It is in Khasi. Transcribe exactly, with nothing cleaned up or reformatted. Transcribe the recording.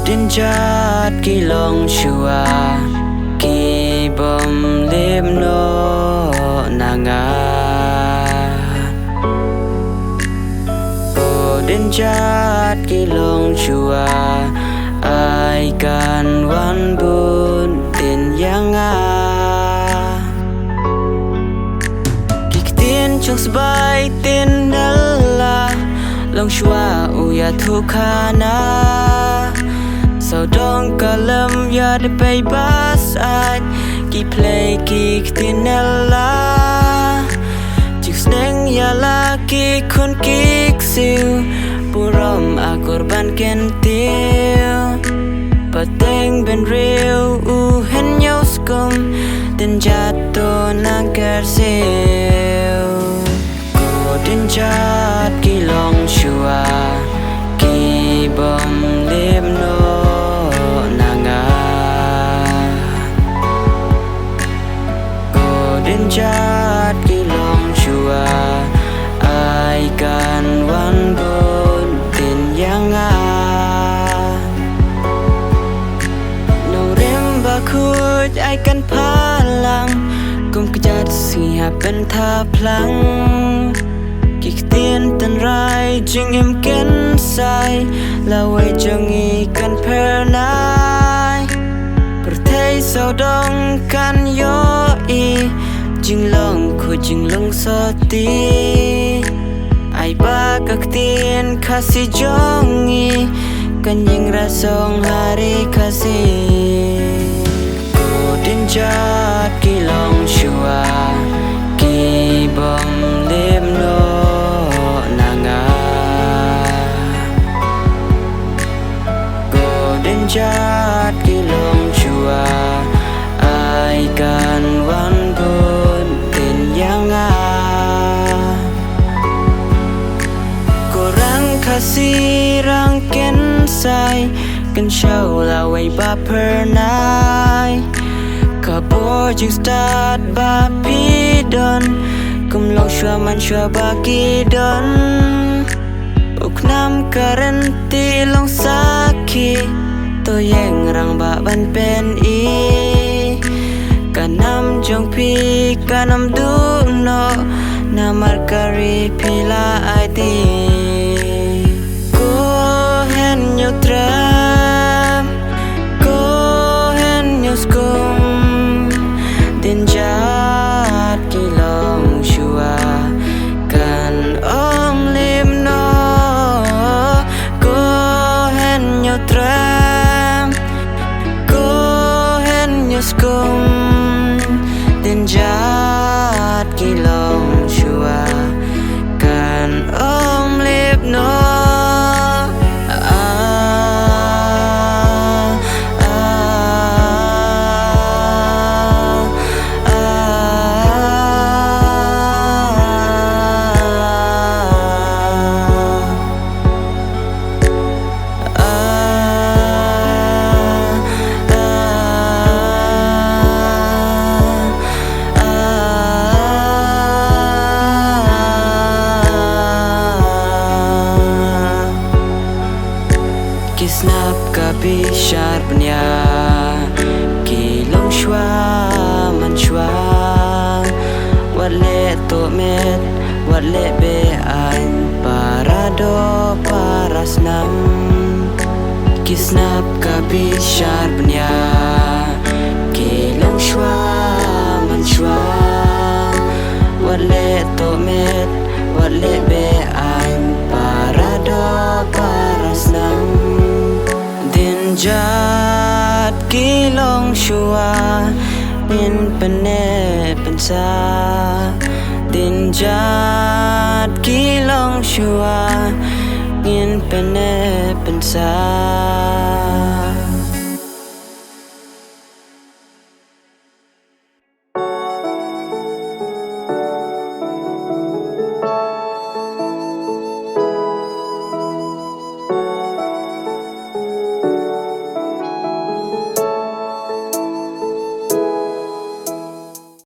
Dien jait ki longshuwa ki bym lip noh na nga. Ko dien jait ki longshuwa, ai kan wan bun dien ïa nga. Ki ktien jong sbai tien nella, longshuwa u ïathuh khana. Sawdong ka lem ïa da pei bas ai, ki phlei ki ktien nella. Jingsneng ïa la ki khun ki ksiew, burom akor ban kyntiew. Pateng bynriew u hynñiew skum, dien jait to nang kyrsiew. Ko dien jait ki longshuwa, ki bym lip noh na nga. Ko dien jait ki longshuwa, ai kan wan bun dien ïa nga. Nongrim bakhuid ai kan phalang, kum kjat sngi ha pynthaplang. Ki ktien tynrai jingim kynsai, lawei jong ngi kan phyrnai. Pyrthei sawdong kan ïohi, jinglong khuid jinglong soti. Ai ba ka ktien Khasi jong ngi, kan ïeng rasong ha ri Khasi. Ko dien jait ki longshuwa, ki bym lip noh na nga. Ko dien jait ki longshuwa, ai kan wan bun dien ïa nga. Ko rang Khasi rang kynsai, kynshew lawei ba phyrnai. Ka bor jingstad ba phi don, kum longshuwa manshuwa ba ki don. U khnam ka rynti long sakhi, to ïeng rangbah ban pyni. Ka nam jong phi kan ym duh noh, namar ka ri phi la aiti. Ko hynñiew trep, ko hynñiew skum, dien jait ki longshuwa, kan ym lip noh. Ko hynñiew trep, ko hynñiew skum, dien jait ki longshuwa, kan ym lip noh. Ah, ah, ah, ah. Ah, ah, ah, ah. Ki snap ka bishar bniah, ki longshuwa manshuwa. Wat leh tohmet, wat leh be-aiñ, para doh para snam. Ki snap ka bishar bniah, ki longshuwa manshuwa. Wat leh tohmet, wat leh be-aiñ, para doh para snam. Dien jait ki longshuwa, ngin pynneh pynsah. Dien jait ki longshuwa, ngin pynneh pynsah.